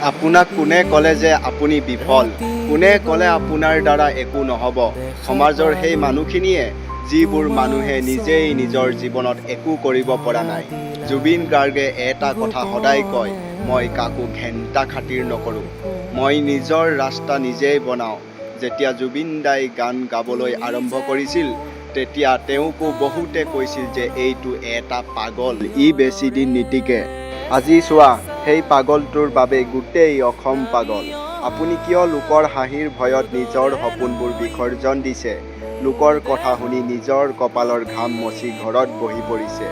আপোনাক কোনে ক'লে যে আপুনি বিফল? কোনে ক'লে আপোনাৰ দ্বাৰা একো নহ'ব? সমাজৰ সেই মানুহখিনিয়ে, যিবোৰ মানুহে নিজেই নিজৰ জীৱনত একো কৰিব পৰা নাই। জুবিন গাৰ্গে এটা কথা সদায় কয়, "মই কাকো ঘেণ্টা খাতিৰ নকৰোঁ, মই নিজৰ ৰাস্তা নিজেই বনাওঁ।" যেতিয়া জুবিন দাই গান গাবলৈ আৰম্ভ কৰিছিল, তেতিয়া তেওঁকো বহুতে কৈছিল যে এইটো এটা পাগল, ই বেছি দিন নীতিকে। আজি চোৱা, সেই পাগলটোৰ বাবেই গোটেই অসম পাগল। আপুনি কিয় লোকৰ হাঁহিৰ ভয়ত নিজৰ সপোনবোৰ বিসৰ্জন দিছে? লোকৰ কথা শুনি নিজৰ কপালৰ ঘাম মচি ঘৰত বহি পৰিছে?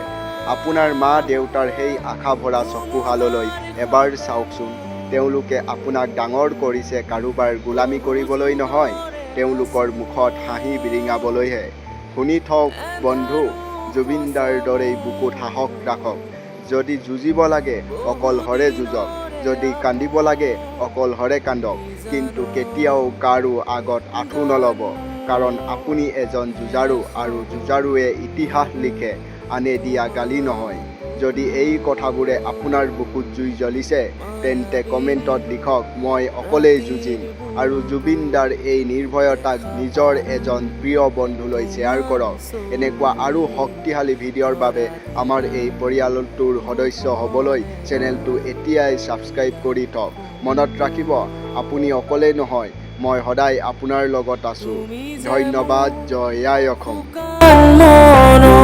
আপোনাৰ মা দেউতাৰ সেই আশা ভৰা চকুহাললৈ এবাৰ চাওকচোন। তেওঁলোকে আপোনাক ডাঙৰ কৰিছে কাৰোবাৰ গোলামী কৰিবলৈ নহয়, তেওঁলোকৰ মুখত হাঁহি বিৰিঙাবলৈহে। শুনি থওক বন্ধু, জুবিনদাৰ দৰেই বুকুত সাহস ৰাখক। যদি যুঁজিব লাগে, অকলশৰে যুঁজক। যদি কান্দিব লাগে, অকলশৰে কান্দক। কিন্তু কেতিয়াও কাৰো আগত আঁঠু নল'ব, কাৰণ আপুনি এজন যুঁজাৰু আৰু যুঁজাৰুৱে ইতিহাস লিখে, আনে দিয়া গালি নহয়। যদি এই কথাবোৰে আপোনাৰ বুকুত জুই জ্বলিছে, তেন্তে কমেণ্টত লিখক, "মই অকলেই যুঁজিম।" আৰু জুবিন দাৰ এই নিৰ্ভয়তাক নিজৰ এজন প্ৰিয় বন্ধুলৈ শ্বেয়াৰ কৰক। এনেকুৱা আৰু শক্তিশালী ভিডিঅ'ৰ বাবে আমাৰ এই পৰিয়ালটোৰ সদস্য হ'বলৈ চেনেলটো এতিয়াই ছাবস্ক্ৰাইব কৰি থওক। মনত ৰাখিব, আপুনি অকলেই নহয়, মই সদায় আপোনাৰ লগত আছোঁ। ধন্যবাদ। জয় আই অসম। মন।